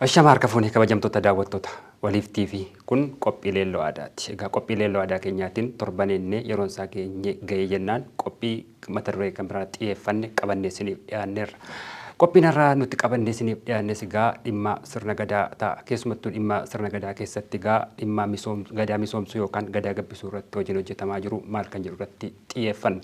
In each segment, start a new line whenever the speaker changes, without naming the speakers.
Ashama harka fuunee kabajamtoota daawwattoota Waliif TV, kun qophii leelloo aadaati. Egaa qophii leelloo aadaa keenyaatiin torban ennee yeroon isaa geenye ga'ee jennaan qophii mata duree kan biraa xiyyeeffanne qabannee isiniif dhiyaanneerra. Qophiin har'aa nuti qabannee isiniif dhiyaannes egaa dhimma sirna gadaa ta'a. Keessumattuu dhimma sirna gadaa keessatti egaa dhimma gadaa misoomsuu yookaan gadaa gabbisuu irratti hojiin hojjetamaa jiru maal kan jedhu irratti xiyyeeffanna.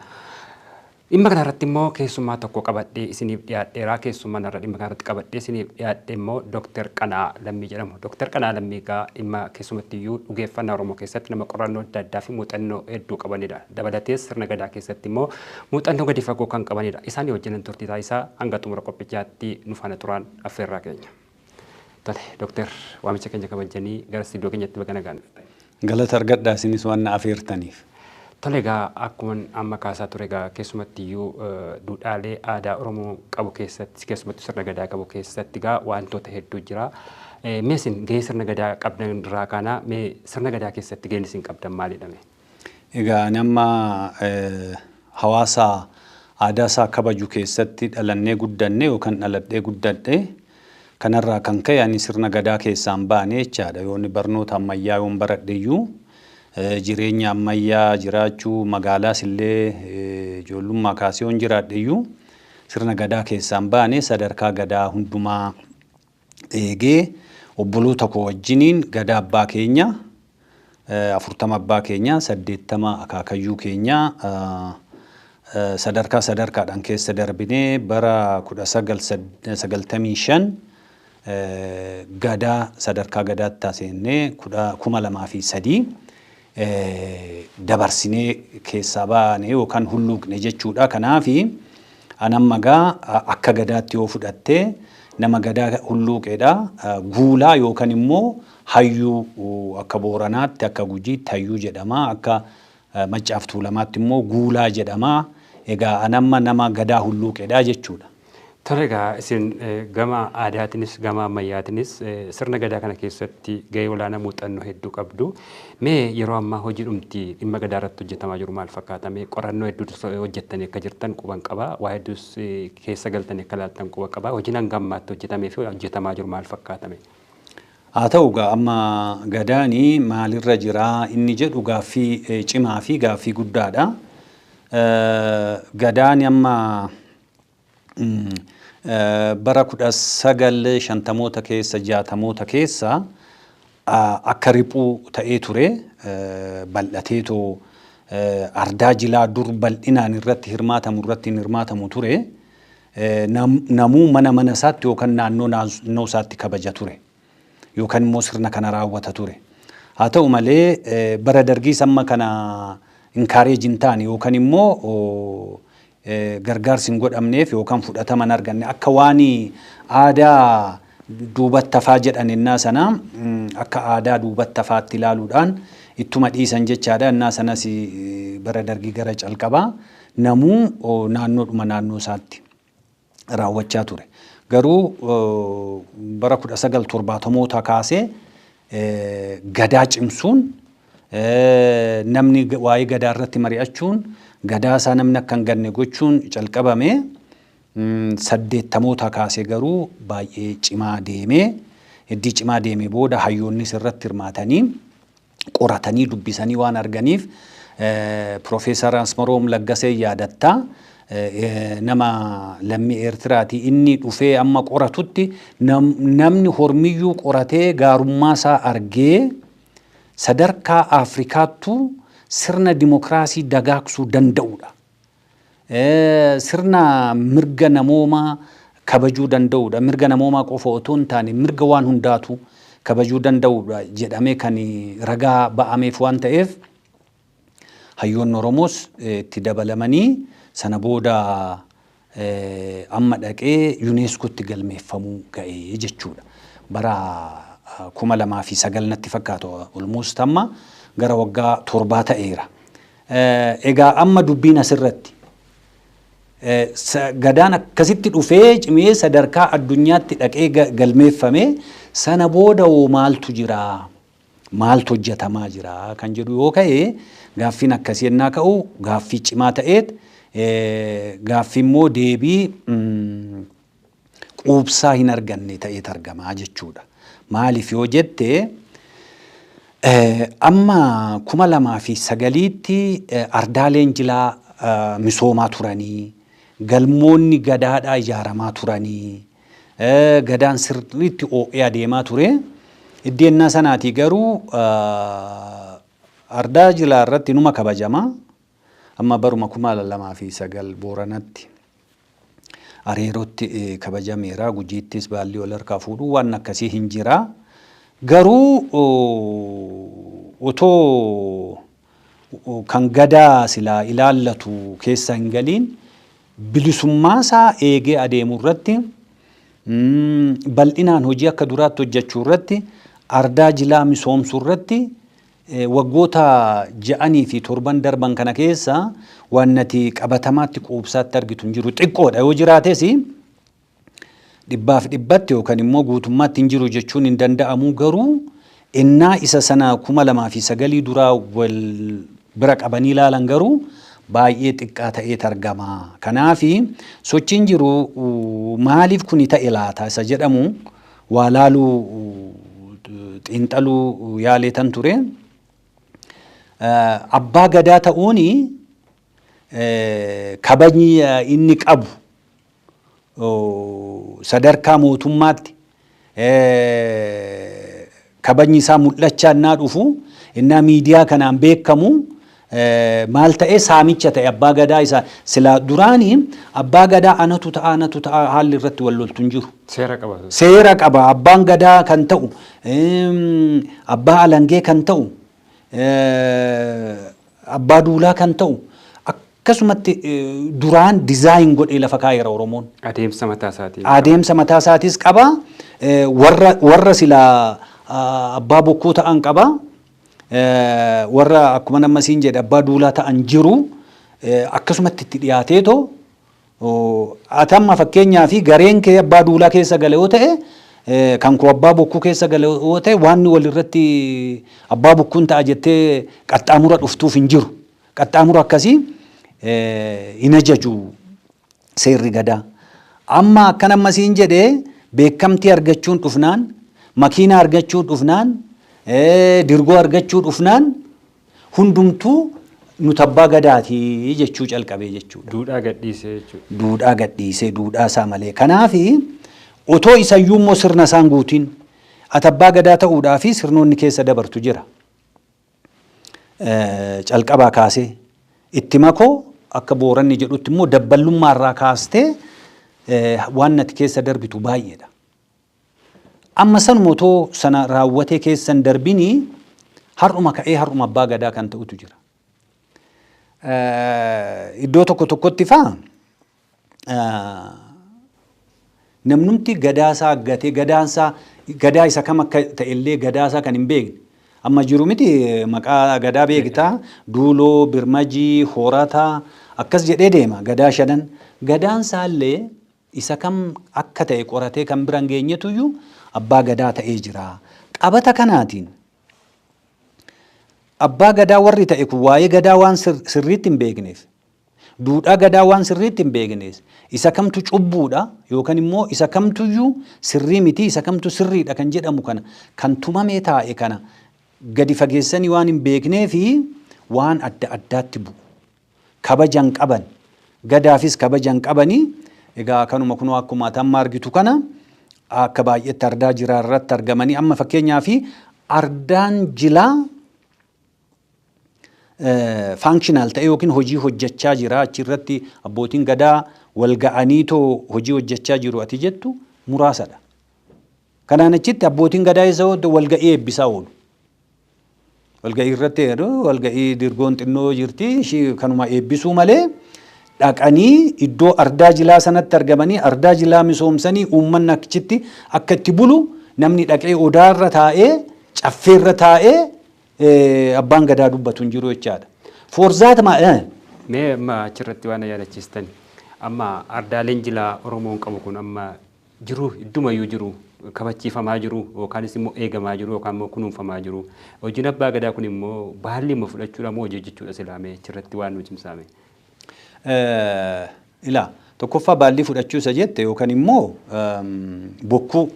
Dhimma kana irratti immoo keessummaa tokko qabadhee isiniif dhiyaadheera. Keessummaan har'a dhimma kana irratti qabadhee isiniif dhiyaadhe immoo Dooktar Qana'aa Lammii jedhamu. Dooktar Qana'aa Lammii egaa dhimma keessumattiyyuu dhugeeffannaa Oromoo keessatti nama qorannoo adda addaa fi muuxannoo hedduu qabanidha. Dabalatees sirna gadaa keessatti immoo muuxannoo gadi fagoo kan qabanidha. Isaanii wajjin turtii taasisaa hanga xumura qophichaatti nu faana turaan affeerraa keenya. Tole, Dooktar, waamicha keenya kabajanii gara istuudiyoo keenyatti baga nagaan dhuftan.
Galata argadhaa isinis waan na afeertaniif.
Tole, egaa akkuma amma kaasaa ture egaa keessumattiyyuu duudhaalee aadaa Oromoo qabu keessatti, keessumattuu sirna gadaa qabu keessatti egaa wantoota hedduu jira. Mee isin gahee sirna gadaa qabdan irraa kaanaa, mee sirna gadaa keessatti gaheen isin qabdan maalidha mee?
Egaa nama hawaasa aadaa isaa kabaju keessatti dhalannee guddanne yookaan dhaladhee guddadhe, kanarraa kan ka'e ani sirna gadaa keessaan baane jechaadha. Yoonni barnoota ammayyaa yoon baradhe iyyuu, jireenya ammayyaa jiraachuu magaalaas illee ijoollummaa kaasee yoon jiraadhe iyyuu, sirna gadaa keessaan baane. Sadarkaa gadaa hundumaa eegee obboloota koo wajjiniin gadaa abbaa keenya, 40 abbaa keenya, 80 akaakayyuu keenya, sadarkaa sadarkaadhaan keessa darbinee bara 1995 gadaa sadarkaa gadaatti taasisnee 2003 dabarsinee keessaa baane yookaan hulluuqne jechuudha. Kanaafi anamma gaa akka gadaatti yoo fudhattee nama gadaa hulluuqedha. Guulaa yookaan immoo hayyuu, akka Booranaatti, akka Gujiitti hayyuu jedhama. Akka Maccaaf Tuulamaatti immoo guulaa jedhama. Egaa anamma nama gadaa hulluuqedha jechuudha.
Tole, egaa isin gama aadaatiinis gama ammayyaatiinis sirna gadaa kana keessatti gahee olaanaa, muuxannoo hedduu qabdu. Mee yeroo ammaa hojii dhumti dhimma gadaa irratti hojjetamaa jiru maal fakkaata? Mee qorannoo hedduu hojjettanii akka jirtan quban qaba. Waa hedduus keessa galtanii akka ilaaltan quba qaba. Hojiin hanga ammaatti hojjetamee fi hojjetamaa jiru maal fakkaata mee?
Haa ta'u egaa amma gadaani maalirra jiraa inni jedhu gaaffii cimaa fi gaaffii guddaadha. Gadaani amma bara 1950moota keessa, 60moota keessa akka riphuu ta'ee ture, bal'ateetoo ardaa jilaa dur bal'inaan irratti hirmaatamu irratti hin hirmaatamu ture. Namuu mana mana isaatti yookaan naannoo naannoo isaatti kabaja ture yookaan immoo sirna kana raawwata ture. Haa ta'u malee bara dargiis amma kana encourage hin taane yookaan immoo gargaarsi hin godhamneef yookaan fudhatama hin arganne, akka waan aadaa duubatti hafaa jedhan innaa sana, akka aadaa duubatti hafaatti ilaaluudhaan ittuma dhiisan jechaadha. Innaa sanas bara dargii gara calqabaa namuu naannoodhuma naannoo isaatti raawwachaa ture. Garuu bara 1970moota kaasee gadaa cimsuun, namni waa'ee gadaa irratti mari'achuun, gadaa isaa namni akka hin ganne gochuun calqabame. 80moota kaasee garuu baay'ee cimaa deemee, heddii cimaa deemee booda hayyoonnis irratti hirmaatanii qoratanii dubbisanii waan arganiif, Piroofeesar Asmaroom Laggasee yaadatta. Nama lammii Eertiraati. Inni dhufee amma qoratutti namni hormiyyuu qoratee gaarummaa isaa argee sadarkaa Afrikaattuu sirna dimokiraasii dagaagsuu danda'udha. Sirna mirga namoomaa kabajuu danda'udha. Mirga namoomaa qofa otoo hin taane mirga waan hundaatu kabajuu danda'udha jedhamee kan ragaa ba'ameef waan ta'eef, hayyoonni Oromoos itti dabalamanii sana booda amma dhaqee UNESCOtti galmeeffamuu ga'ee jechuudha. Bara 2009 natti fakkaatu, almost amma gara waggaa 7 ta'eera. Egaa amma dubbiin asirratti gadaan akkasitti dhufee cimee sadarkaa addunyaatti dhaqee galmeeffame, sana booda hoo maaltu jira? Maaltu hojjetamaa jira kan jedhu yoo ka'e, gaaffiin akkasii ennaa ka'u gaaffii cimaa ta'eet gaaffii immoo deebii quubsaa hin arganne ta'eet argamaa jechuudha. Maaliif yoo jette amma 2009tti ardaaleen jilaa misoomaa turanii, galmoonni gadaadhaa ijaaramaa turanii, gadaan sirriitti oo'ee adeemaa ture. Iddeenna sanaatii garuu ardaa jilaa irratti numa kabajama. Amma baruma 2009 Booranatti Areerootti kabajameera. Gujiittis baalli wal harkaa fuudhuu waan akkasii hin jira. Garuu otoo kan gadaa silaa ilaallatu keessa hin galiin bilisummaa isaa eegee adeemu irratti, bal'inaan hojii akka duraatti hojjechuu irratti, ardaa jilaa misoomsuu irratti waggoota 6 fi 7 darban kana keessa waan nati qabatamaatti quubsaatti argitu hin jiru. Xiqqoodha yoo jiraates 100% yookaan immoo guutummaatti hin jiru jechuun hin danda'amu, garuu innaa isa sana 2009 duraa wal bira qabanii ilaalan garuu baay'ee xiqqaa ta'eet argama. Kanaafi sochiin jiru maaliif kuni ta'e laata isa jedhamu waa laaluu, xiinxaluu yaaleetan ture. Abbaa gadaa ta'uuni kabajni inni qabu sadarkaa mootummaatti kabajni isaa mul'achaa innaa dhufu, innaa miidiyaa kanaan beekamu, maal ta'e? Saamicha ta'e. Abbaa gadaa isa silaa duraanii abbaa gadaa anatu ta'a, anatu ta'a, haalli irratti wal loltu hin jiru.
Seera qaba.
Seera qaba. Abbaan gadaa kan ta'u, abbaa alangee kan ta'u, abbaa duulaa kan ta'u akkasumatti duraan design godhee lafa kaa'eera Oromoon.
Adeemsa mataa isaatii.
Adeemsa mataa isaatis qaba. Warra silaa abbaa bokkuu ta'an qaba. Warra akkuma nama siin jedhe abbaa duulaa ta'an jiru. Akkasumatti itti dhiyaateetoo ati amma fakkeenyaa fi gareen kee abbaa duulaa keessa gale yoo ta'e, kan koo abbaa bokkuu keessa gale yoo ta'e, waan walirratti abbaa bokkuun ta'a jettee qaxxaamura dhuftuuf hin jiru. Qaxxaamura akkasii hin ajaju seerri gadaa. Amma akkan amma siin jedhee beekamtii argachuun dhufnaan, makiinaa argachuun dhufnaan, dirgoo argachuu dhufnaan, hundumtuu nuti abbaa gadaati jechuu calqabee jechuudha.
Duudhaa gadhiisee jechuudha.
Duudhaa gadhiisee, duudhaa isaa malee. Kanaafi otoo isayyuu immoo sirna isaan guutiin ati abbaa gadaa ta'uudhaa fi sirnoonni keessa dabartu jira. Calqabaa kaasee itti makoo, akka Booranni jedhutti immoo dabballummaa irraa kaastee waan ati keessa darbitu baay'eedha. Amma sanuma otoo sana raawwatee keessa hin darbinii har'uma ka'ee har'uma abbaa gadaa kan ta'utu jira. Iddoo tokko tokkotti faa namnumti gadaasaa gatee, gadaansaa gadaa isa kam akka ta'ellee gadaasaa kan hin beekne amma jiru miti. Maqaa gadaa beektaa, Duuloo, Birmajii, Horataa akkas jedhee deema, gadaa shanan. Gadaansaallee isa kam akka ta'e qoratee kan bira hin geenyetuyyuu abbaa gadaa ta'ee jira. Qabata kanaatiin abbaa gadaa warri ta'e kun waa'ee gadaa waan sirriitti hin beekneef, duudhaa gadaa waan sirriitti hin beekneef, isa kamtu cubbuudha yookaan immoo isa kamtuyyuu sirrii miti, isa kamtu sirriidha kan jedhamu kana, kan tumamee taa'e kana gadi fageessanii waan hin beeknee fi waan adda addaatti bu'u. Kabaja hin qaban. Gadaafis kabaja hin qabanii. Egaa kanuma kunoo akkuma ati amma argitu kana akka baay'eetti ardaa jiraa irratti argamanii, amma fakkeenyaa fi ardaan jilaa functional ta'e yookiin hojii hojjechaa jira, achirratti abbootiin gadaa wal ga'anii too hojii hojjechaa jiru ati jettu muraasadha. Kanaan achitti abbootiin gadaa isa walga'ii eebbisaa oolu. Walga'ii irratti walga'ii dirgoon xinnoo jirti, ishii kanuma eebbisuu malee dhaqanii iddoo ardaa jilaa sanatti argamanii ardaa jilaa misoomsanii uummanni achitti akka itti bulu, namni dhaqee odaarra taa'ee, caffeerra taa'ee abbaan gadaa dubbatu hin jiru jechaadha. Foorzaat maa
Mee amma achirratti waan yaadachiistan, amma ardaaleen jilaa Oromoon qabu kun amma jiru, iddumayyuu jiru, kabachiifamaa jiru yookaanis immoo eegamaa jiru yookaan immoo kunuunfamaa jiru. Hojiin abbaa gadaa kun immoo baalli immoo fudhachuudha moo hojii hojjechuudha silaamee achirratti waan nu cimsaame?
Ilaa, tokkoffaa baallii fudhachuu isa jette yookaan immoo bokkuu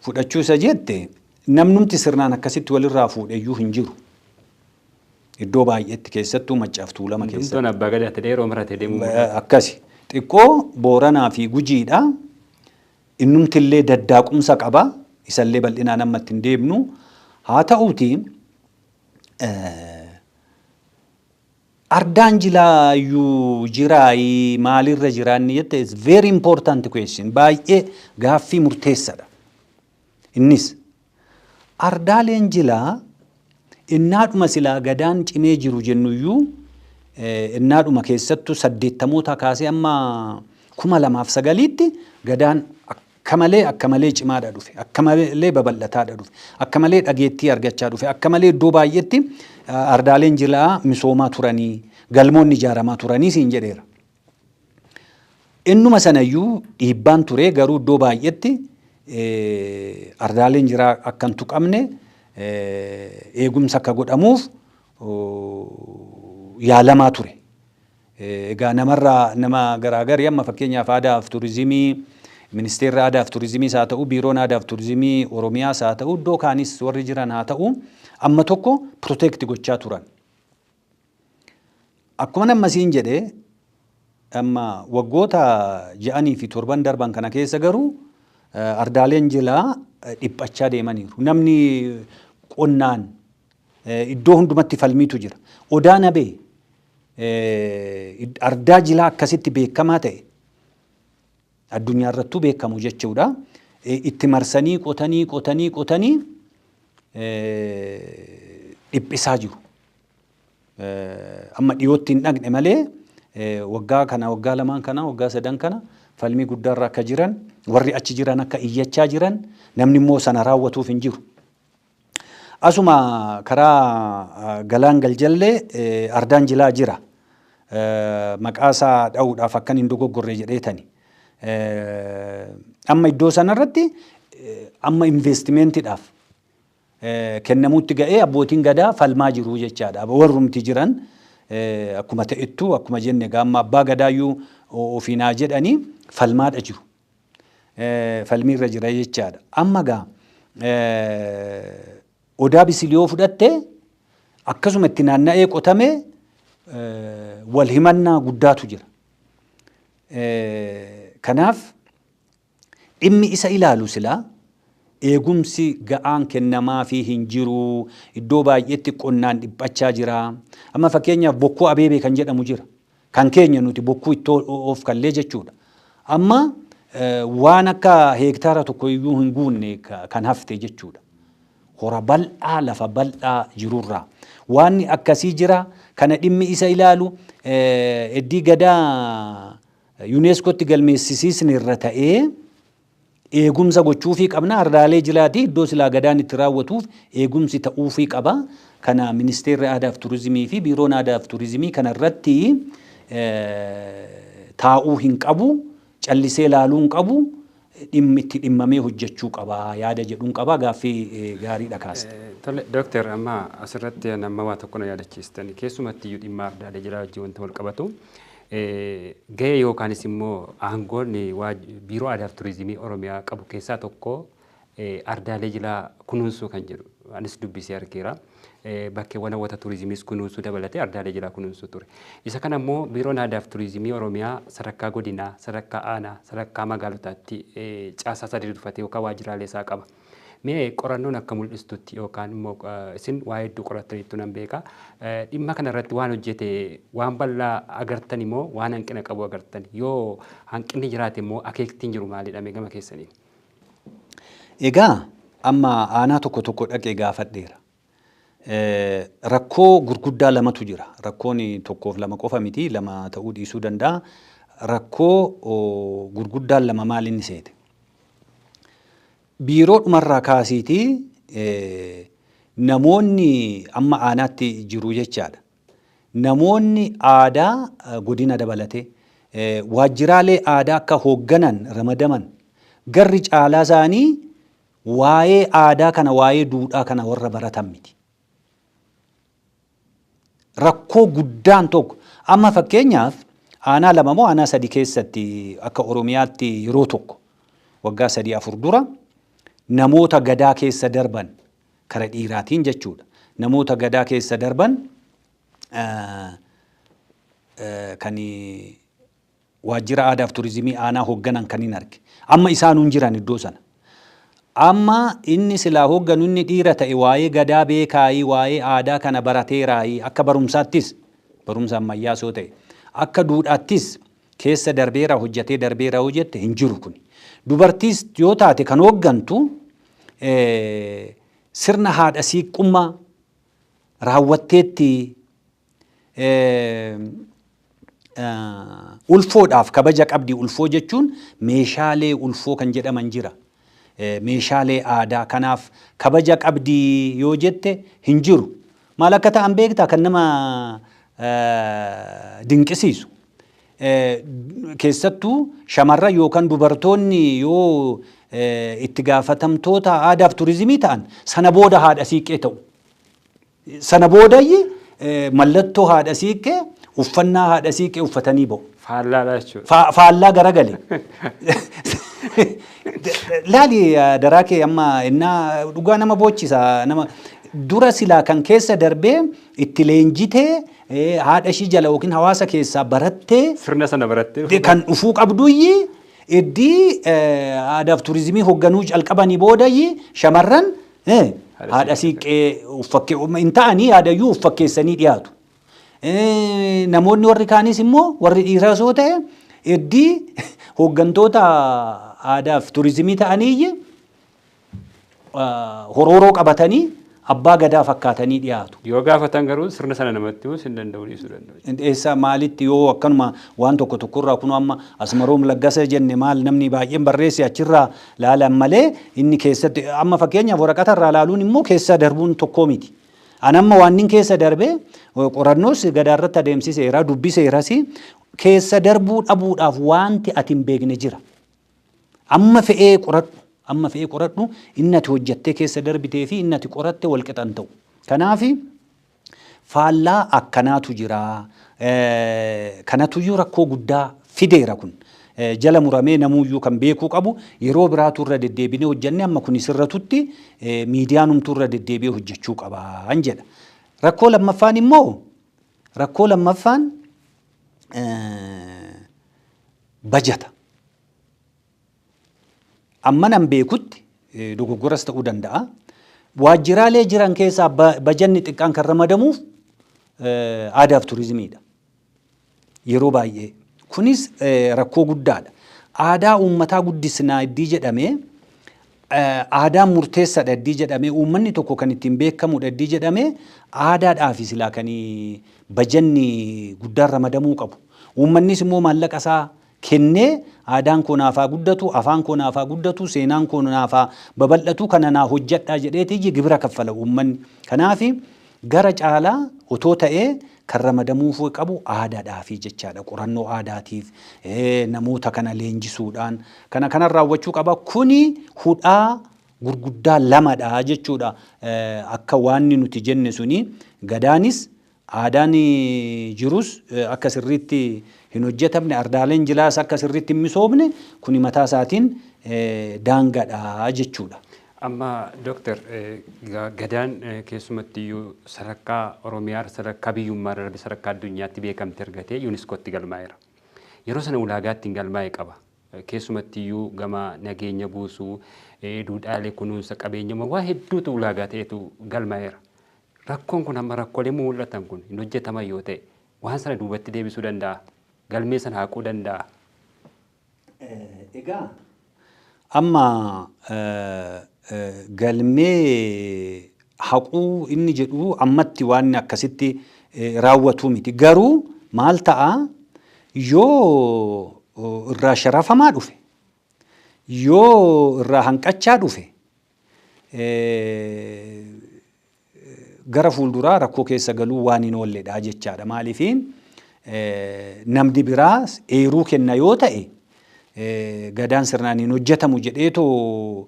fudhachuu isa jette Namnumti sirnaan akkasitti walirraa fuudheyyuu hin jiru. Iddoo baay'eetti keessattuu Maccaaf Tuulama keessatti.
Hundumtoon abbaa gadaa ta'ee yeroo marate deemuu.
Akkasi. Xiqqoo Booranaa fi Gujiidha. Innumtillee daddaaqumsa qaba. Isallee bal'inaan amma itti hin deemnu. Haa ta'uuti ardaan jilaayyuu jiraayii maalirra jiraanni jette, is very important question. Baay'ee gaaffii murteessadha. Innis ardaaleen jilaa innaadhuma silaa gadaan cimee jiru jennuyyuu, innaadhuma keessattuu 80moota kaasee amma 2009tti gadaan akka malee cimaadha dhufe, akka malee babal'ataadha dhufe, akka malee dhageettii argachaa dhufe, akka malee iddoo baay'eetti ardaaleen jilaa misoomaa turanii, galmoonni ijaaramaa turanii siin jedheera. Innuma sanayyuu dhiibbaan ture, garuu iddoo baay'eetti ardaaleen jiraa akka hin tuqamne eegumsa akka godhamuuf yaalamaa ture. Egaa namarraa nama garaagarii, amma fakkeenyaaf aadaa fi turizimii, ministeerri aadaa fi turizimiis haa ta'u, biiroon aadaa fi turizimii Oromiyaas haa ta'u, iddoo kaanis warri jiran haa ta'u, amma tokko protect gochaa turan. Akkuma nama siin jedhee, amma waggoota 6 fi 7n darban kana keessa garuu ardaaleen jilaa dhiphachaa deemaniiru. Namni qonnaan iddoo hundumatti falmiitu jira. Odaa Nabee ardaa jilaa akkasitti beekamaa ta'e, addunyaa irrattuu beekamu jechuudha. Itti marsanii qotanii qotanii qotanii dhiphisaa jiru. Amma dhiyootti hin dhaqne malee waggaa kana, waggaa 2n kana, waggaa 3n kana falmii guddaarra akka jiran, warri achi jiran akka iyyachaa jiran, namni immoo sana raawwatuuf hin jiru. Asuma karaa Galaan Galjallee ardaan jilaa jira. Maqaa isaa dha'uudhaaf akkan hin dogoggorre jedheetani. Amma iddoo sanarratti amma investmentiidhaaf kennamuutti ga'ee abbootiin gadaa falmaa jiru jechaadha. Warrumti jiran akkuma ta'ettu, akkuma jenne gaamma abbaa gadaayyuu ofiinaa jedhanii falmaadha jiru. Falmiirra jira jechaadha. Amma gaa Odaa Bisiliyoo fudhatte, akkasuma itti naanna'ee qotame, wal himannaa guddaatu jira. Kanaaf dhimmi isa ilaalu silaa eegumsi ga'aan kennamaafii hin jiru. Iddoo baay'eetti qonnaan dhiphachaa jira. Amma fakkeenyaaf Bokkuu Abeebee kan jedhamu jira. Kan keenya nuti bokkuu ittoo of kallee jechuudha. Amma waan akka heektaara tokko iyyuu hin guunne kan hafte jechuudha. Hora bal'aa, lafa bal'aa jirurraa. Waan akkasii jira. Kana dhimmi isa ilaalu eddii gadaa UNESCOtti galmeessisiisne irra ta'ee eegumsa gochuufii qabna. Ardaalee jilaatii iddoo silaa gadaan itti raawwatuuf eegumsi ta'uufii qaba. Kana ministeerri aadaa fi turizimii fi biiroon aadaa fi turizimii kana irratti taa'uu hin qabu. Callisee ilaaluu hin qabu. Dhimmi itti dhimmamee hojjechuu qaba yaada jedhuun qaba. Gaaffii gaariidha kaaste.
Tole dooktar, amma asirratti amma waa tokko na yaadachiistan, keessumatti iyyuu dhimma ardaalee jilaa wajjin wanta wal qabatu. Gahee yookaanis immoo aangoon biiroo aadaa fi turizimii Oromiyaa qabu keessaa tokko ardaalee jilaa kunuunsuu kan jedhu anis dubbisee argeera. Bakkeewwan hawwata turizimiis kunuunsuu dabalatee ardaalee jilaa kunuunsuu ture. Isa kana immoo biiroon aadaa fi turizimii Oromiyaa sadarkaa godinaa, sadarkaa aanaa, sadarkaa magaalotaatti caasaa isaa diriirfatee yookaan waajjiraalee isaa qaba. Mee qorannoon akka mul'istutti yookaan immoo isin waa hedduu qorattaniittu nan beeka. Dhimma kana irratti waan hojjete waan bal'aa agartan immoo waan hanqina qabu agartan, yoo hanqinni jiraate immoo akeektiin jiru maalidha mee gama keessaniin?
Egaa amma aanaa tokko tokko dhaqee gaafadheera. Rakkoo gurguddaa lamatu jira. Rakkoon tokkoof lama qofa miti, lama ta'uu dhiisuu danda'a. Rakkoo gurguddaan lama maal inni seete? Biiroo dhumarraa kaasiitii namoonni amma aanaatti jiru jechaadha. Namoonni aadaa godina dabalatee waajjiraalee aadaa akka hoogganan ramadaman garri caalaa isaanii waa'ee aadaa kana, waa'ee duudhaa kana warra baratan miti. Rakkoo guddaan tokko amma fakkeenyaaf aanaa lama moo aanaa sadi keessatti akka Oromiyaatti yeroo tokko waggaa 3 4 dura Namoota gadaa keessa darban kara dhiiraatiin jechuudha. Namoota gadaa keessa darban kan waajjira aadaaf turizimii aanaa hoogganan kan hin arge. Amma isaanuun jiran iddoo sana. Amma inni silaa hoogganu inni dhiira ta'e waa'ee gadaa beekaayii, waa'ee aadaa kana barateeraayii, akka barumsaattis, barumsa ammayyaas yoo ta'e, akka duudhaattis keessa darbeera, hojjetee darbeera yoo jette, hin jiru kuni. Dubartiis yoo taate kan hooggantu sirna haadha siiqqummaa raawwatteetti, ulfoodhaaf kabaja qabdi. Ulfoo jechuun meeshaalee ulfoo kan jedhaman jira. Meeshaalee aadaa kanaaf kabaja qabdi yoo jette, hin jiru. Maal akka ta'an beektaa? Kan nama dinqisiisu. Keessattuu shamarran yookaan dubartoonni yoo itti gaafatamtoota aadaaf turizimii ta'an, sana booda haadha siiqqee ta'u. Sana boodayyi mallattoo haadha siiqqee, uffannaa haadha siiqqee uffatanii ba'u.
Faallaadha jechuudha.
Faallaa garagale. Laali, daraa kee amma innaa dhugaa nama boochisa. Nama dura silaa kan keessa darbee itti leenjitee, haadha ishii jala yookiin hawaasa keessaa barattee
sirna sana barattee
kan dhufuu qabduyyi, iddii aadaaf turizimii hoogganuu calqabanii boodayyi shamarran haadha siiqqee uffakkee hin ta'anii, yaadayyuu uffakkeessanii dhiyaatu. Namoonni warri kaanis immoo, warri dhiiraas yoo ta'e, iddii hooggantoota aadaaf turizimii ta'anii horooroo qabatanii abbaa gadaa fakkaatanii dhiyaatu.
Yoo gaafatan garuu sirna sana namatti himuus hin danda'u, dhiisuu danda'u.
Eessa, maalitti yoo akkanuma waan tokko tokkorraa, kun amma Asmaroom Laggasa jenne, maal, namni baay'een barreesse, achirraa laalan malee, inni keessatti amma fakkeenyaaf waraqata irraa laaluun immoo keessa darbuun tokkoo miti. An amma waan inni keessa darbee qorannoos gadaa irratti adeemsiseera, dubbiseeras, keessa darbuu dhabuudhaaf wanti ati hin beekne jira. Amma fe'ee qoradhu, amma fe'ee qoradhu, inni ati hojjattee keessa darbitee fi inni ati qoratte wal qixan ta'u. Kanaaf faallaa akkanaatu jira. Kanatuyyuu rakkoo guddaa fideera kun. Jala muramee namuyyuu kan beekuu qabu, yeroo biraatu irra deddeebinee hojjannee, amma kun sirratutti miidiyaan humtuu irra deddeebi'ee hojjechuu qabaan jedha. Rakkoo lammaffaan immoo, rakkoo lammaffaan bajata. Amma nan beekutti, dogoggoras ta'uu danda'a. Waajjiraalee jiran keessaa bajanni xiqqaan kan ramadamuuf aadaaf turizimiidha. Yeroo baay'ee. Kunis rakkoo guddaadha. Aadaa uummataa guddisnaa iddii jedhamee, aadaan murteessaadha iddii jedhamee, uummanni tokko kan ittiin beekamudha iddii jedhamee, aadaadhaaf silaa kan bajanni guddaan ramadamuu qabu. Uummannis immoo maallaqa isaa kennee, aadaan koo naafaa guddatu, afaan koo naafaa guddatu, seenaan koo naafaa babal'atu, kana naa hojjedhaa jedheeti gibira kaffala uummanni. Kanaaf gara caalaa otoo ta'ee kan ramadamuuf qabu aadaadhaafi jechaadha. Qorannoo aadaatiif namoota kana leenjisuudhaan kana kanan raawwachuu qaba. Kuni hudhaa gurguddaa lamadha jechuudha. Akka waanni nuti jenne suni gadaanis aadaan jirus akka sirriitti hin hojjetamne, ardaaleen jilaas akka sirriitti hin misoomne, kuni mataa isaatiin daangaadha jechuudha.
Amma dooktar, gadaan keessumattiyyuu sadarkaa Oromiyaa, sadarkaa biyyummaa darbe, sadarkaa addunyaatti beekamte argatee yuuniskootti galmaa'eera. Yeroo sana ulaagaa ittiin galmaa'e qaba. Keessumattiyyuu gama nageenya buusuu, duudhaalee kunuunsa qabeenyummaa, waa hedduutu ulaagaa ta'etu galmaa'eera. Rakkoon kun amma rakkoolee mul'atan kun hin hojjetaman yoo ta'e, waan sana duubatti deebisuu danda'a. Galmee sana haquu danda'a.
Egaa amma galmee haquu inni jedhu ammatti waan akkasitti raawwatuu miti. Garuu maal ta'a, yoo irraa sharafamaa dhufe, yoo irraa hanqachaa dhufe, gara fuulduraa rakkoo keessa galuu waan hin oolledha jechaadha. Maaliif, namni biraas eeruu kenna yoo ta'e, gadaan sirnaan hin hojjetamu jedheetoo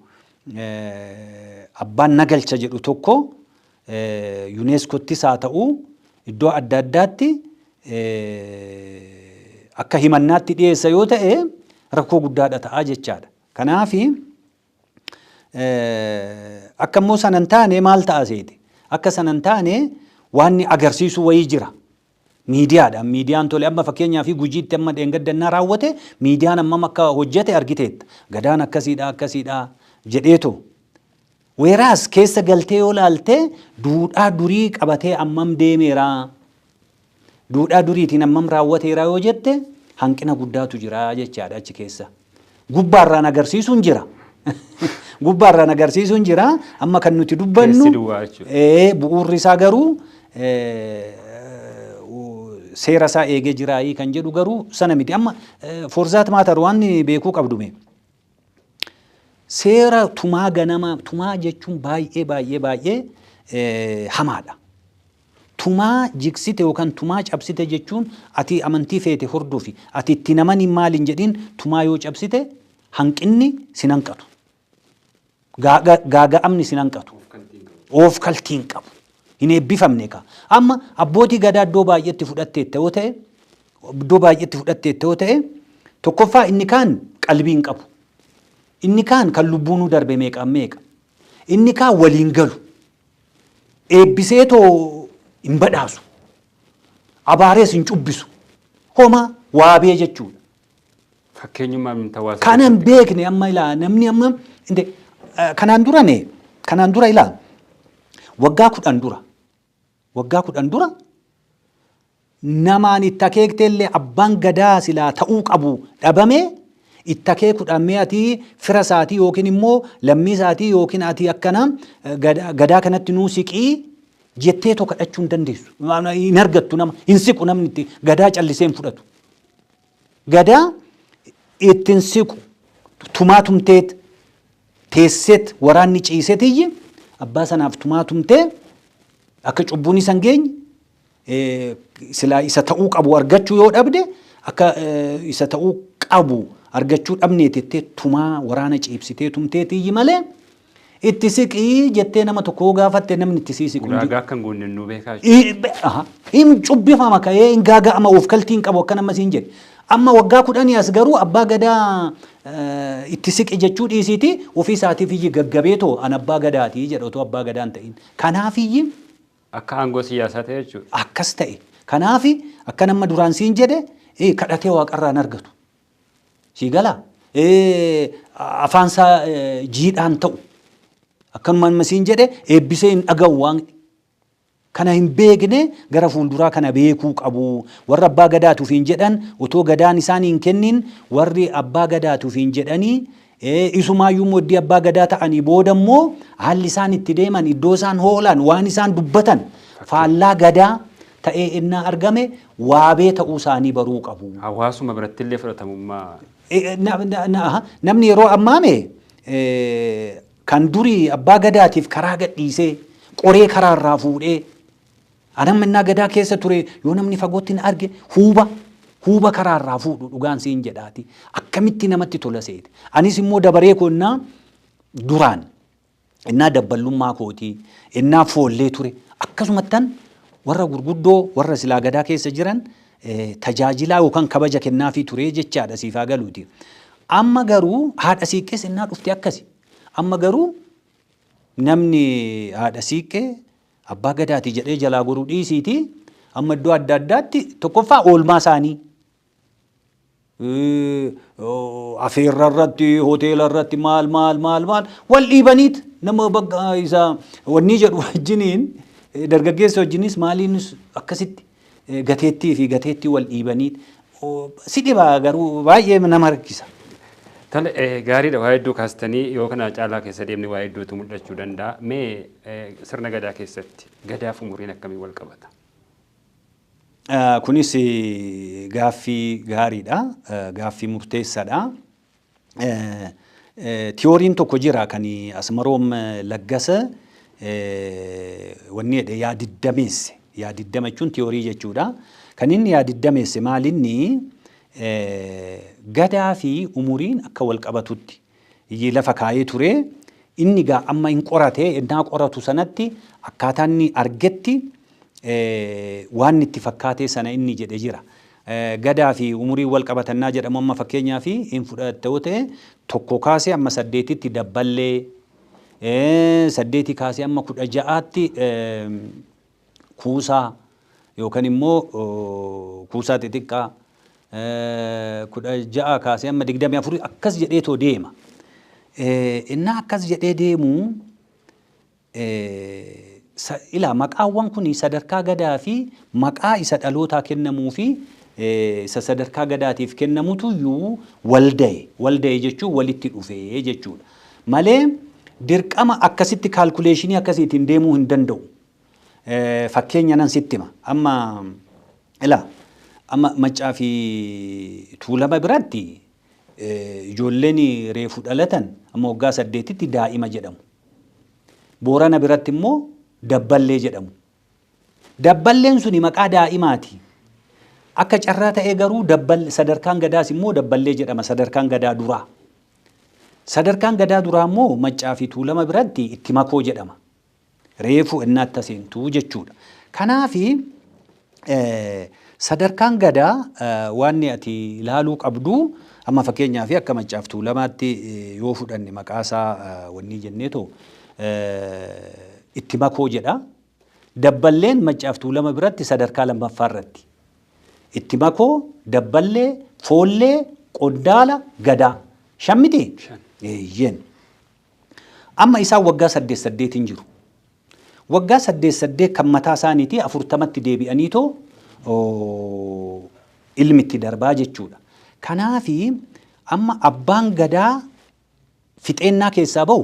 abbaan nagalcha jedhu tokko yuuneeskottis haa ta'u iddoo adda addaatti akka himannaatti dhiyeessa yoo ta'e, rakkoo guddaadha ta'a jechaadha. Kanaaf Akka immoo sana hin taane maal ta'a seete? Akka sana hin taane waan agarsiisu wayii jira. Miidiyaadha. Miidiyaan tole amma fakkeenyaa fi Gujiitti amma dheengaddannaa raawwate miidiyaan ammam akka hojjete argiteetta. Gadaan akkasiidha akkasiidha jedheetu. Weeraas keessa galtee yoo laalte duudhaa durii qabatee ammam deemeera. Duudhaa duriitiin ammam raawwateera yoo jette hanqina guddaatu jira jechaadha achi keessa. Gubbaarraan agarsiisuun jira. Gubbaarraan agarsiisuun jira. Amma kan nuti dubbannu bu'uurri isaa garuu seera isaa eegee jiraayii kan jedhu garuu sana miti. Amma for that matter waan beekuu qabdume. Seera tumaa ganama tumaa jechuun baay'ee baay'ee baay'ee hamaadha. Tumaa jigsite yookaan tumaa cabsite jechuun ati amantii feete hordofi, ati itti namani maal hin jedhin, tumaa yoo cabsite hanqinni sin hanqatu. Gaaga'amni sin hanqatu. Of kaltiin qabu. Hin eebbifamne ka. Amma abbootii gadaa iddoo baay'eetti fudhatteetta yoo ta'e, iddoo baay'eetti fudhatteetta yoo ta'e, tokkoffaa inni kaan qalbii hin qabu. Inni kaan kan lubbuunuu darbe meeqaan meeqa. Inni kaan waliin galu. Eebbiseetoo hin badhaasu. Abaarees hin cubbisu. Homaa waabee jechuudha.
Fakkeenyummaa hawaasa
Kana hin beekne amma ilaa namni amma kanaan dura ne kanaan dura ilaa waggaa 10 dura, waggaa 10 dura namaan itti akeekte illee abbaan gadaa silaa ta'uu qabu dhabame itti akeekuudhaan mee ati fira isaatii yookiin immoo lammii isaatii yookiin ati akkana gadaa kanatti nuu siqii jettee tokko kadhachuu hin dandeessu. Hin argattu, nama hin siqu, namni itti gadaa callisee hin fudhatu. Gadaa ittiin siqu tumaa tumteet teesseet waraanni ciisetiyyi abbaa sanaaf tumaa tumtee akka cubbuun isa hin geenye, silaa isa ta'uu qabu argachuu yoo dhabde, akka isa ta'uu qabu argachuu dhabnee tettee tumaa waraana ciibsitee tumteetiyyi malee itti siqii jettee nama tokko yoo gaafatte namni itti sii siqu hin jiru.
Ulaagaa akka hin guunne nuu beekaa.
Hin cubbifama ka'ee hin gaaga'ama, of kaltii hin qabu akka nama siin jedhe. Amma waggaa 10 as garuu abbaa gadaa itti siqi jechuu dhiisiiti ofii isaatiif iyyi gaggabeetoo an abbaa gadaatii jedha otoo abbaa gadaa hin ta'in. Kanaaf iyyi
Akka aangoo siyaasaa ta'e jechuudha.
Akkas ta'e. Kanaaf akka nama duraan siin jedhe kadhatee waaqarraa hin argatu. Sii galaa? Afaan isaa jiidhaan ta'u. Akkanuma amma siin jedhe eebbisee hin dhaga'u waan kana hin beekne gara fuulduraa kana beekuu qabu. Warra abbaa gadaatuuf hin jedhan otoo gadaan isaan hin kennin, warri abbaa gadaatuuf hin jedhanii isumaayyuu immoo iddii abbaa gadaa ta'anii booda immoo haalli isaan itti deeman, iddoo isaan hoolan, waan isaan dubbatan faallaa gadaa ta'ee innaa argame waabee ta'uu isaanii baruu qabu.
Hawaasuma biratti illee fudhatamummaa.
Namni yeroo ammaame kan durii abbaa gadaatiif karaa gadhiisee qoree karaa irraa fuudhee anamma innaa gadaa keessa ture yoo namni fagootti na arge huuba huuba karaa irraa fuudhu, dhugaan siin jedhaati, akkamitti namatti tola seete. Anis immoo dabaree koo innaa duraan innaa dabballummaa kootii innaa foollee ture akkasumattan warra gurguddoo warra silaa gadaa keessa jiran tajaajilaa yookaan kabaja kennaafii ture jechaadha siifaa galuuti. Amma garuu haadha siiqqees innaa dhufte akkasi. Amma garuu namni haadha siiqqee abbaa gadaati jedhee jalaa goruu dhiisiiti amma iddoo adda addaatti tokkoffaa oolmaa isaanii afeerra irratti, hoteela irratti, maal maal maal maal wal dhiibaniit nama bakka isa wanni jedhu wajjiniin, dargaggeessa wajjinis maaliinis akkasitti gateettii fi gateettii wal dhiibaniit si dhiba, garuu baay'ee nama rakkisa.
Tole, gaariidha, waa hedduu kaastanii yoo kana caalaa keessa deemne waa hedduutu mul'achuu danda'a. Mee sirna gadaa keessatti gadaaf umuriin akkamii wal qabata?
Kunis gaaffii gaariidha. Gaaffii murteessaadha. Tiyooriin tokko jira kan Asmaroom Laggasa wanni jedhe yaadiddameesse. Yaadiddama jechuun tiyoorii jechuudha. Kan inni yaadiddameesse maalinni gadaa fi umuriin akka wal qabatutti lafa kaa'ee ture. Inni gaa amma hin qorate, innaa qoratu sanatti akkaataa inni argetti waan itti fakkaatee sana inni jedhe jira. Gadaa fi umuriin wal qabatannaa jedhamu amma fakkeenyaa fi hin fudhatte yoo ta'e tokko kaasee amma saddeetitti dabballee 8 kaasee amma 16tti kuusaa yookaan immoo kuusaa xixiqqaa, 16 kaasee amma 24 akkas jedheetoo deema. Innaa akkas jedhee deemu, ilaa, maqaawwan kun sadarkaa gadaa fi maqaa isa dhalootaa kennamuu fi isa sadarkaa gadaatiif kennamutuyyuu walda'e. Walda'e jechuun walitti dhufee jechuudha. Malee dirqama akkasitti calculation akkasiitiin deemuu hin danda'u. Fakkeenya nan sitti hima. Amma ilaa, amma Maccaa fi Tuulama biratti ijoolleen reefu dhalatan amma waggaa 8tti daa'ima jedhamu. Boorana biratti immoo dabballee jedhamu. Dabballeen suni maqaa daa'imaati. Akka carraa ta'ee garuu sadarkaan gadaas immoo dabballee jedhama, sadarkaan gadaa duraa. Sadarkaan gadaa duraa immoo Maccaa fi Tuulama biratti itti makoo jedhama. Reefu innaatti seentuu jechuudha. Kanaafi sadarkaan gadaa waan ati ilaaluu qabdu, amma fakkeenyaaf akka Maccaaf Tuulamaatti yoo fudhanne, maqaasaa wanni jenneetoo itti makoo jedha. Dabballeen Maccaaf Tuulama biratti sadarkaa lammaffaa irratti. Itti makoo, dabballee, foollee, qondaala, gadaa. Shan miti? Eeyyeen. Amma isaan waggaa saddeet saddeetiin jiru. Waggaa saddeet saddeet kan mataa isaaniitii 40tti deebi'aniitoo ilmi itti darbaa jechuudha. Kanaafi amma abbaan gadaa fixeennaa keessaa bahu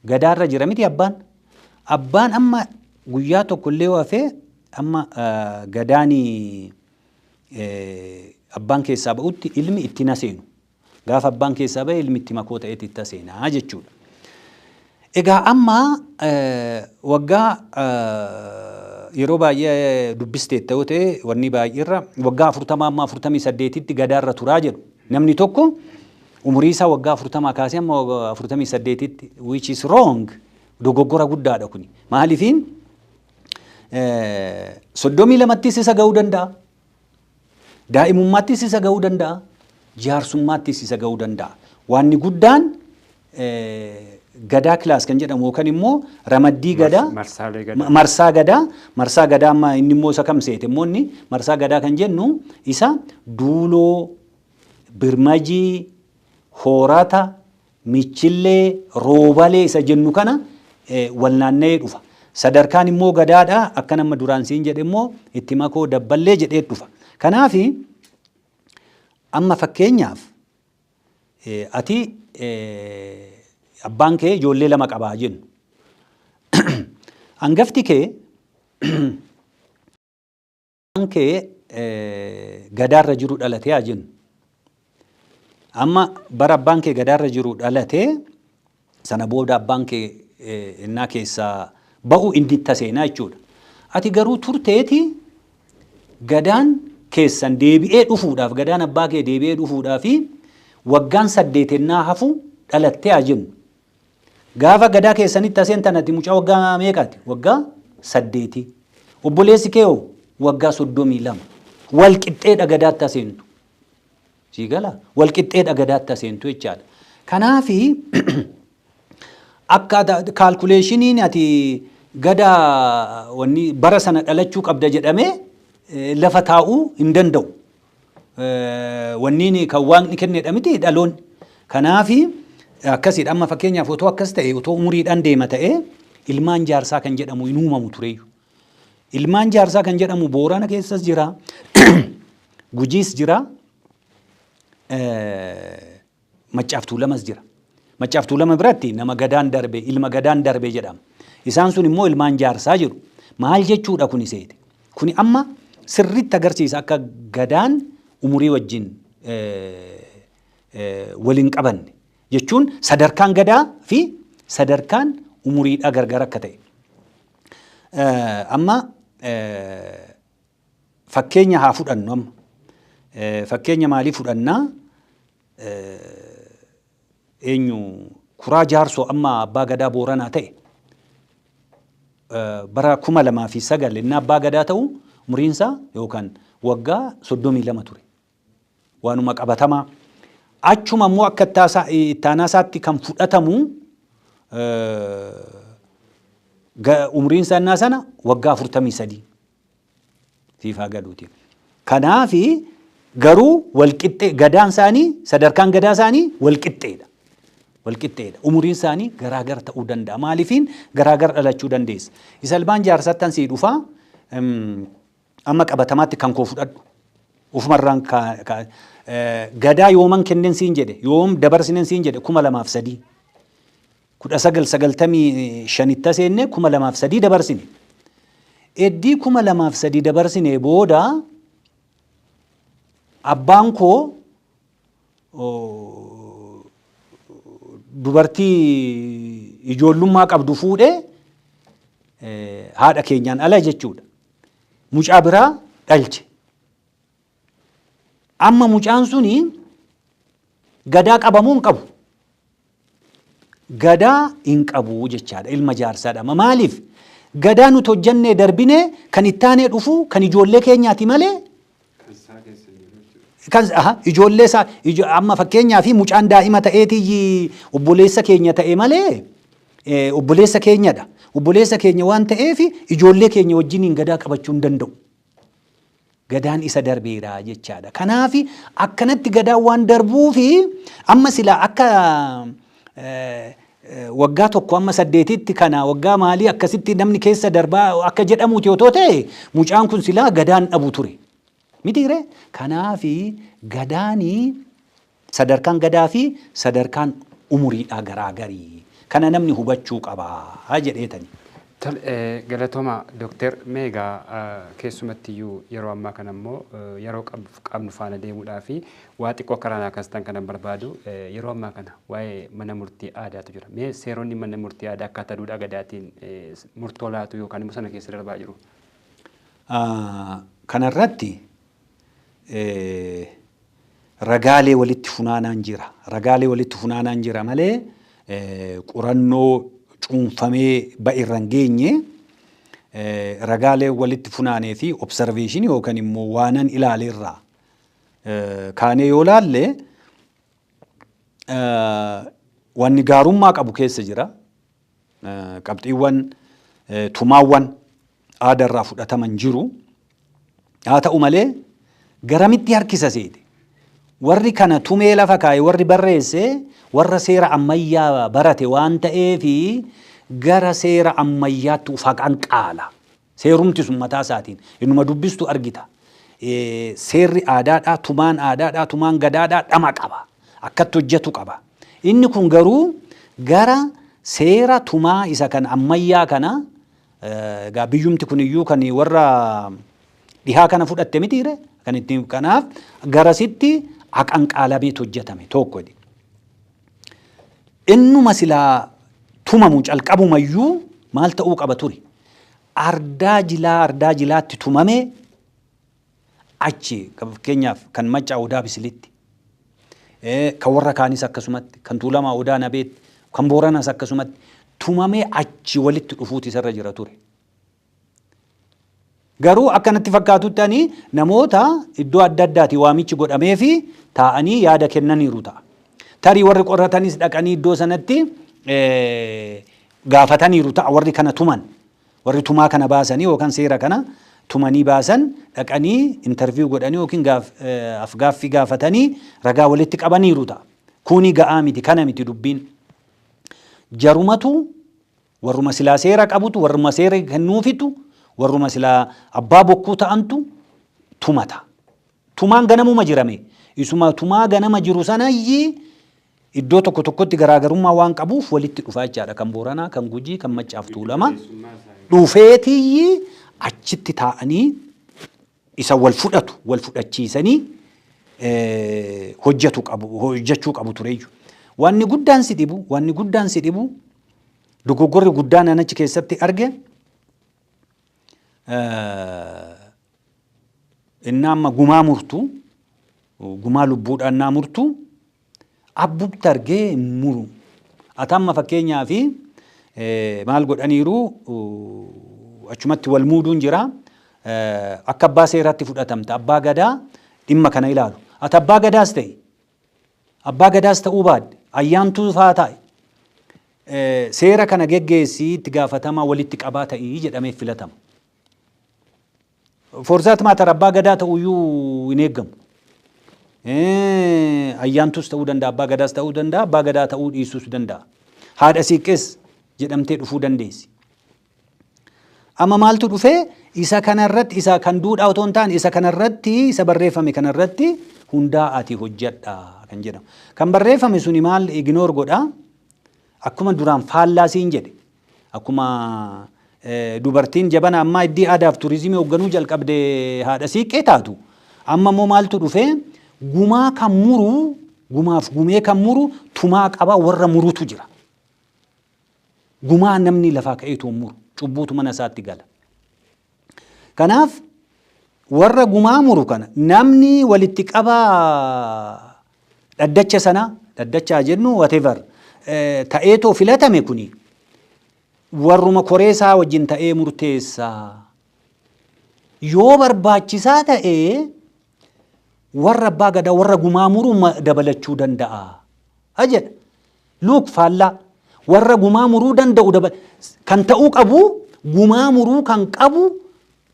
gadaarra jira miti abbaan. Abbaan amma guyyaa tokko illee hafee, amma gadaanii abbaan keessaa ba'utti ilmi itti na seenu. Gaafa abbaan keessaa ba'e ilmi itti makoo ta'eeti itti seenaa jechuudha. Egaa amma waggaa yeroo baay'ee dubbisteetta yoo ta'e, wanni baay'eerra waggaa 40 amma 48tti gadaarra turaa jedhu. Namni tokko umurii isaa waggaa 40 kaasee amma 48tti, which is wrong, dogoggora guddaadha kuni. Maaliifiin 32ttis isa ga'uu danda'a. Daa'imummaattis isa ga'uu danda'a. Jaarsummaattis isa ga'uu danda'a. Waanni guddaan gadaa class kan jedhamu yookaan immoo ramaddii gadaa.
Marsaalee gadaa.
Marsaa gadaa. Marsaa gadaa amma inni immoo isa kam seete immoo? Inni marsaa gadaa kan jennu isa duuloo, birmajii, hoorata, michillee, roobalee isa jennu kana wal naanna'ee dhufa. Sadarkaan immoo gadaadha, akka nama duraan siin jedhe immoo itti makoo, dabballee jedhee dhufa. Kanaafi amma fakkeenyaaf ati abbaan kee ijoollee lama qabaa jennu. Hangafti kee abbaan kee gadaarra jiru dhalatee haa jennu. Amma bara abbaan kee gadaarra jiru dhalatee, sana booda abbaan kee innaa keessaa ba'u inni itti seenaa jechuudha. Ati garuu turteeti gadaan keessan deebi'ee dhufuudhaaf, gadaan abbaa kee deebi'ee dhufuudhaaf waggaan 8 ennaa hafu dhalattee haa jennu. Gaafa gadaa keessanitti aseentan ati mucaa waggaa meeqaati? Waggaa 8. Obboleessi kee hoo? Waggaa 32. Wal qixxeedha gadaatti aseentu. Sii gala? Wal qixxeedha gadaatti aseentu jechaadha. Kanaafi akka calculationiin ati gadaa wanni bara sana dhalachuu qabda jedhamee lafa taa'uu hin danda'u. Wanniin kan waaqni kennedha miti dhaloonni. Kanaafi akkasiidha. Amma fakkeenyaaf otoo akkas ta'e, otoo umuriidhaan deema ta'e, ilmaan jaarsaa kan jedhamu hin uumamu tureyyuu. Ilmaan jaarsaa kan jedhamu Boorana keessas jira, Gujiis jira, Maccaaf Tuulamas jira. Maccaaf Tuulama biratti nama gadaan darbe, ilma gadaan darbe jedhama. Isaan sun immoo ilmaan jaarsaa jedhu. Maal jechuudha kuni seete? Kuni amma sirriitti agarsiisa akka gadaan umurii wajjin waliin qabanne jechuun, sadarkaan gadaa fi sadarkaan umuriidhaa gargar akka ta'e. Amma fakkeenya haa fudhannu amma. Fakkeenya maalii fudhannaa? Eenyu, Kuraa Jaarsoo amma abbaa gadaa Booranaa ta'e, bara 2009 inni abbaa gadaa ta'u umriinsaa yookaan waggaa 32 ture. Waanuma qabatamaa. Achuma immoo akka ittaanaa isaatti kan fudhatamu Umriin isaa innaa sana waggaa 43 siif haa galuuti. Kanaafi garuu walqixxee gadaan isaanii, sadarkaan gadaa isaanii walqixxeedha. Walqixxeedha. Umuriin isaanii garaagara ta'uu danda'a. Maaliifiin garaagara dhalachuu dandeessa? Isa ilmaan jaarsattan sii dhufaa, amma qabatamaatti kan koo fudhadhu. Ofumarraan gadaa yooman kennen siin jedhe, yoom dabarsinen siin jedhe, 2003. 1995tti seenne, 2003 dabarsine. Eddii 2003 dabarsine booda abbaan koo dubartii ijoollummaa qabdu fuudhee, haadha keenyaan ala jechuudha. Mucaa biraa dhalche. Amma mucaan suni gadaa qabamuu hin qabu. Gadaa hin qabu jechaadha, ilma jaarsaadha. Maaliif? Gadaa nuti hojjannee darbine kan ittaanee dhufu kan ijoollee keenyaati malee kan ijoollee isaa amma fakkeenyaa fi mucaan daa'ima ta'eetii obboleessa keenya ta'e malee obboleessa keenyadha. Obboleessa keenya waan ta'eef ijoollee keenya wajjiniin gadaa qabachuu hin danda'u. Gadaan isa darbeera jechaadha. Kanaaf akkanatti gadaan waan darbuufi amma silaa akka waggaa tokko amma saddeetitti kana waggaa maalii akkasitti namni keessa darbaa akka jedhamuuti otoo ta'e, mucaan kun silaa gadaan dhabu ture. Mitiiree? Kanaafi gadaanii sadarkaan gadaa fi sadarkaan umuriidhaa garaagarii. Kana namni hubachuu qaba jedheetani.
Tole, galatooma Dookter. Mee egaa keessumattiyyuu yeroo ammaa kana immoo yeroo qabnu faana deemuudhaa fi waa xiqqoo karaa naa kaastan kanan barbaadu, yeroo ammaa kana waa'ee mana murtii aadaatu jira. Mee seeronni mana murtii aadaa akkaataa duudhaa gadaatiin murtoo laatu yookaan immoo sana keessa darbaa jiru?
Kanarratti ragaalee walitti funaanaan jira. Ragaalee walitti funaanaan jira malee qorannoo cuunfamee ba'e irra hin geenye. Ragaalee walitti funaanee fi observation yookaan immoo waanan ilaaleerraa kaanee yoo laalle, wanni gaarummaa qabu keessa jira. Qabxiiwwan tumaawwan aadaarraa fudhataman jiru. Haa ta'u malee garamitti harkisa seete? Warri kana tumee lafa kaa'e, warri barreesse, warra seera ammayyaa barate waan ta'eefi gara seera ammayyaatti uf haqan qaala. Seerumti sun mataa isaatiin inuma dubbistu argita. Seerri aadaadhaa, tumaan aadaadhaa, tumaan gadaadhaa dhama qaba. Akkatti hojjetu qaba. Inni kun garuu gara seera tumaa isa kan ammayyaa kana, egaa biyyumti kun iyyuu kan warra dhihaa kana fudhatte mitiire, kan ittiin kanaaf garasitti haqan qaalameet hojjetame tokko. Innuma silaa tumamu calqabumayyuu maal ta'uu qaba ture? Ardaa jilaa, ardaa jilaatti tumame achi, fakkeenyaaf kan Maccaa Odaa Bisilitti, kan warra kaanis akkasumatti, kan Tuulamaa Odaa Nabeetti, kan Booranaas akkasumatti tumamee achi walitti dhufuuti isarra jira ture. Garuu akka natti fakkaatutti ani namoota iddoo adda addaati waamichi godhamee fi taa'anii yaada kennaniiru ta'a. Tarii warri qoratanis dhaqanii iddoo sanatti gaafataniiru ta'a warri kana tuman. Warri tumaa kana baasanii yookaan seera kana tumanii baasan dhaqanii interview godhanii yookiin afgaaffii gaafatanii ragaa walitti qabaniiru ta'a. Kuni ga'aa miti, kana miti dubbiin. Jarumatu, warruma silaa seera qabutu, warruma seera kennuufitu, warruma silaa abbaa bokkuu ta'antu tumata. Tumaan ganamuma jirame. Isuma tumaa ganama jiru sanayyi iddoo tokko tokkotti garaagarummaa waan qabuuf walitti dhufaa jechaadha. Kan Booranaa, kan Gujii, kan Maccaaf Tuulama dhufeetiyyi achitti taa'anii isa wal fudhatu wal fudhachiisanii hojjetu qabu, hojjechuu qabu tureyyuu. Wanni guddaan si dhibu, wanni guddaan si dhibu, dogoggorri guddaan an achi keessatti arge, inni amma gumaa murtu, gumaa lubbuudhaan naa murtu abbubti argee hin muru. Ati amma fakkeenyaa fi maal godhaniiru, achumatti wal muuduun jira. Akka abbaa seeraatti fudhatamta. Abbaa gadaa dhimma kana ilaalu. Ati abbaa gadaas ta'e, abbaa gadaas ta'uu baadde, ayyaantuu faa ta'e. Seera kana geggeessii itti gaafatamaa walitti qabaa ta'ii jedhamee filatama. For that matter, abbaa gadaa ta'uyyuu hin eeggamu. Ayyaantus ta'uu danda'a, abbaa gadaas ta'uu danda'a, abbaa gadaa ta'uu dhiisuus danda'a. Haadha siiqqees jedhamtee dhufuu dandeessi. Amma maaltu dhufee? Isa kanarratti, isa kan duudhaa otoo hin taane, isa kanarratti, isa barreeffame kanarratti hundaa'aati hojjedha kan jedhamu. Kan barreeffame suni maal ignore godha? Akkuma duraan faallaa siin jedhe, akkuma dubartiin jabana ammaa iddii aadaaf turizimii hoogganuu jalqabde haadha siiqqee taatu. Amma immoo maaltu dhufee? Gumaa kan muru, gumaaf gumee kan muru tumaa qaba, warra murutu jira. Gumaa namni lafaa ka'eetu muru, cubbuutu mana isaatti gala. Kanaaf warra gumaa muru kana namni walitti qabaa dhaddacha sana, dhaddachaa jennu, whatever ta'eetoo filatame kuni warruma koreesaa wajjin ta'ee murteessaa. Yoo barbaachisaa ta'ee warra abbaa gadaa, warra gumaa muru dabalachuu danda'a jedha. Look, faallaa warra gumaa muruu danda'u kan ta'uu qabu, gumaa muruu kan qabu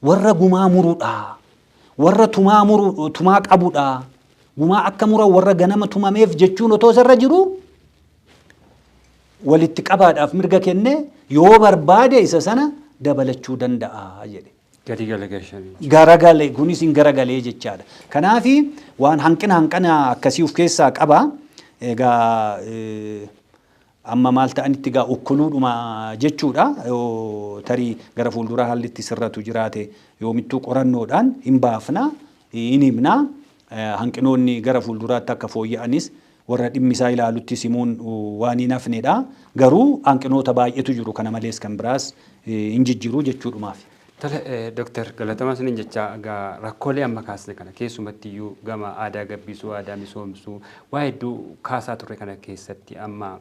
warra gumaa muruudha. Warra tumaa muru, tumaa qabudha. Gumaa akka muran warra ganama tumameef jechuun otoo isarra jiru, walitti qabaadhaaf mirga kenne, yoo barbaade isa sana dabalachuu danda'a jedhe.
Gadi galagalchanii.
Garagale, kunis hin garagalee jechaadha. Kanaafi waan hanqina akkasii of keessaa qaba. Egaa amma maal ta'anitti egaa okkoluudhuma jechuudha. Yoo tarii gara fuulduraa haalli itti sirratu jiraate, yoomittuu qorannoodhaan hin baafna, hin himna. Hanqinoonni gara fuulduraatti akka fooyya'anis warra dhimmi isaa ilaalutti simuun waan hin hafnedha. Garuu hanqinoota baay'eetu jiru, kana malees kan biraas hin jijjiiru jechuudhumaaf.
Tole, Dooktar, galatamaa isiniin jecha. Egaa rakkoolee amma kaasne kana, keessumatti iyyuu gama aadaa gabbisuu, aadaa misoomsuu, waa hedduu kaasaa turre kana keessatti, amma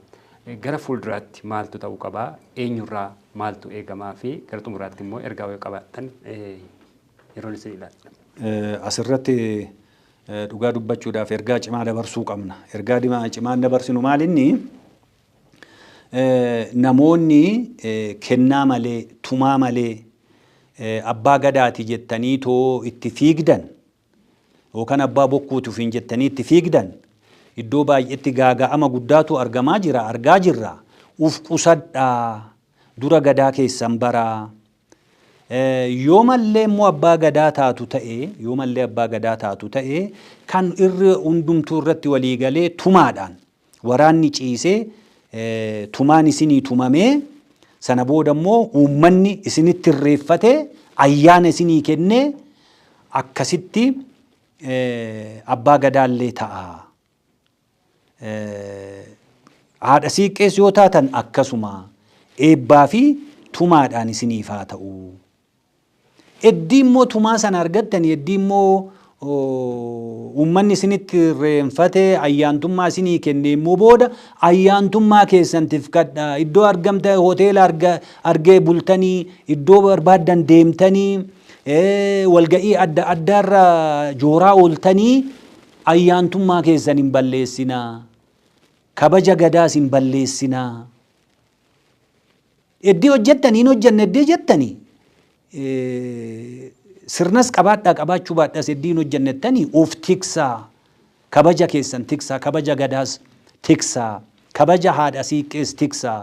gara fuulduraatti maaltu ta'uu qabaa, eenyurraa maaltu eegamaa fi gara xumuraatti immoo ergaa yoo qabaattan yeroon isin ilaalla.
Asirratti dhugaa dubbachuudhaaf ergaa cimaa dabarsuu qabna. Ergaa cimaan dabarsinu maalinni? Namoonni kennaa malee, tumaa malee abbaa gadaati jettanii too itti fiigdan yookaan abbaa bokkuuti ofiin jettanii itti fiigdan, iddoo baay'eetti gaaga'ama guddaatu argamaa jira, argaa jirra. Uf qusadhaa, dura gadaa keessan baraa. Yoo mallee immoo abbaa gadaa taatu ta'e, yoo mallee abbaa gadaa taatu ta'e, kan irri hundumtuu irratti walii galee tumaadhaan waraanni ciisee tumaan isinii tumamee, sana booda immoo uummanni isinitti irreeffatee ayyaana isinii kennee, akkasitti abbaa gadaallee ta'a. Haadha siiqqees yoo taatan akkasuma eebbaa fi tumaadhaan isiniif haa ta'u. Eddii immoo tumaa sana argattanii, eddii immoo uummanni isinitti irreenfate ayyaantummaa isinii kenne immoo, booda ayyaantummaa keessan tifkadha. Iddoo argamta hoteela argee bultanii, iddoo barbaaddan deemtanii, walga'ii adda addaarra jooraa ooltanii ayyaantummaa keessan hin balleessinaa. Kabaja gadaas hin balleessinaa. Eddii hojjettanii hin hojjenne eddii jettanii, sirnas qabaadhaa qabaachuu baadhaas, eddii hin hojjennettanii of tiksaa. Kabaja keessan tiksaa, kabaja gadaas tiksaa, kabaja haadha siiqqees tiksaa.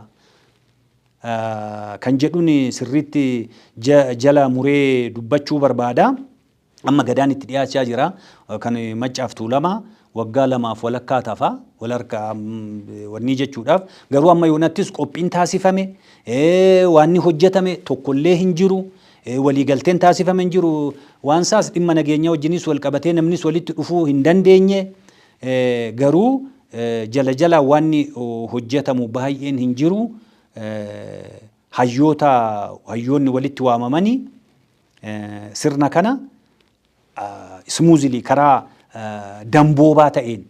Kan jedhuun sirriitti jala muree dubbachuu barbaada. Amma gadaan itti dhiyaachaa jira. Kan Maccaaf Tuulama waggaa 2f walakkaa tafa walharka wanni jechuudhaaf. Garuu amma yoonattis qophiin taasifame, waanni hojjetame tokkollee hin jiru. Waliigalteen taasifame hin jiru. Waan isaas dhimma nageenyaa wajjinis wal qabatee namnis walitti dhufuu hin dandeenye. Garuu jala jalaan waanni hojjetamu baay'een hin jiru. Hayyoota, hayyoonni walitti waamamanii sirna kana smoothly, karaa damboobaa ta'een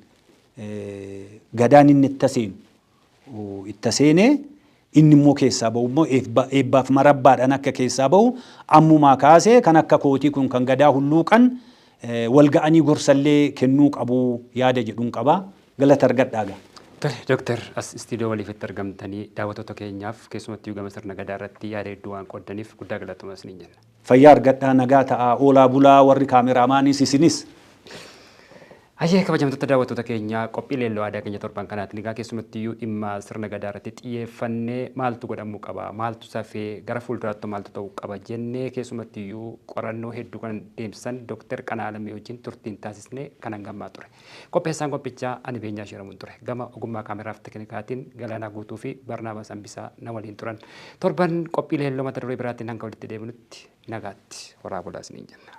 gadaan inni itti seenu itti seenee, inni immoo keessaa ba'u immoo eebbaaf marabbaadhaan akka keessaa ba'u, ammumaa kaasee kan akka kootii kun kan gadaa hulluuqan wal ga'anii gorsallee kennuu qabu yaada jedhuun qaba. Galata argadhaa gaa.
Tole, Dooktar, as istiidiyoo waliifitti argamtanii daawwattoota keenyaaf keessumattuu gama sirna gadaa irratti yaada hedduu waan qooddaniif guddaa galatoomaa isiniin jenna.
Fayyaa argadhaa, nagaa ta'aa, oolaa bulaa, warri kaameraamaanis isinis.
Hayyee, kabajamtoota daawwattoota keenyaa, qophii leelloo aadaa keenya torban kanaatiin egaa keessumattiyyuu dhimma sirna gadaa irratti xiyyeeffannee maaltu godhamuu qaba, maaltu safee, gara fuulduraatti maaltu ta'uu qaba jennee keessumattiyyuu qorannoo hedduu kan deemsisan Dooktar Qana'aa Lammii wajjin turtiin taasisnee kan hangammaa ture. Qopheessaan qophichaa ani Beenyaa Shiramuun ture. Gama ogummaa kaameraaf teeknikaatiin Galaanaa Guutuu fi Barnaabaas Hambisaa na waliin turan. Torban qophii leelloo mata duree biraatiin hanga walitti deebinutti nagaatti horaa bulaa isiniin jenna.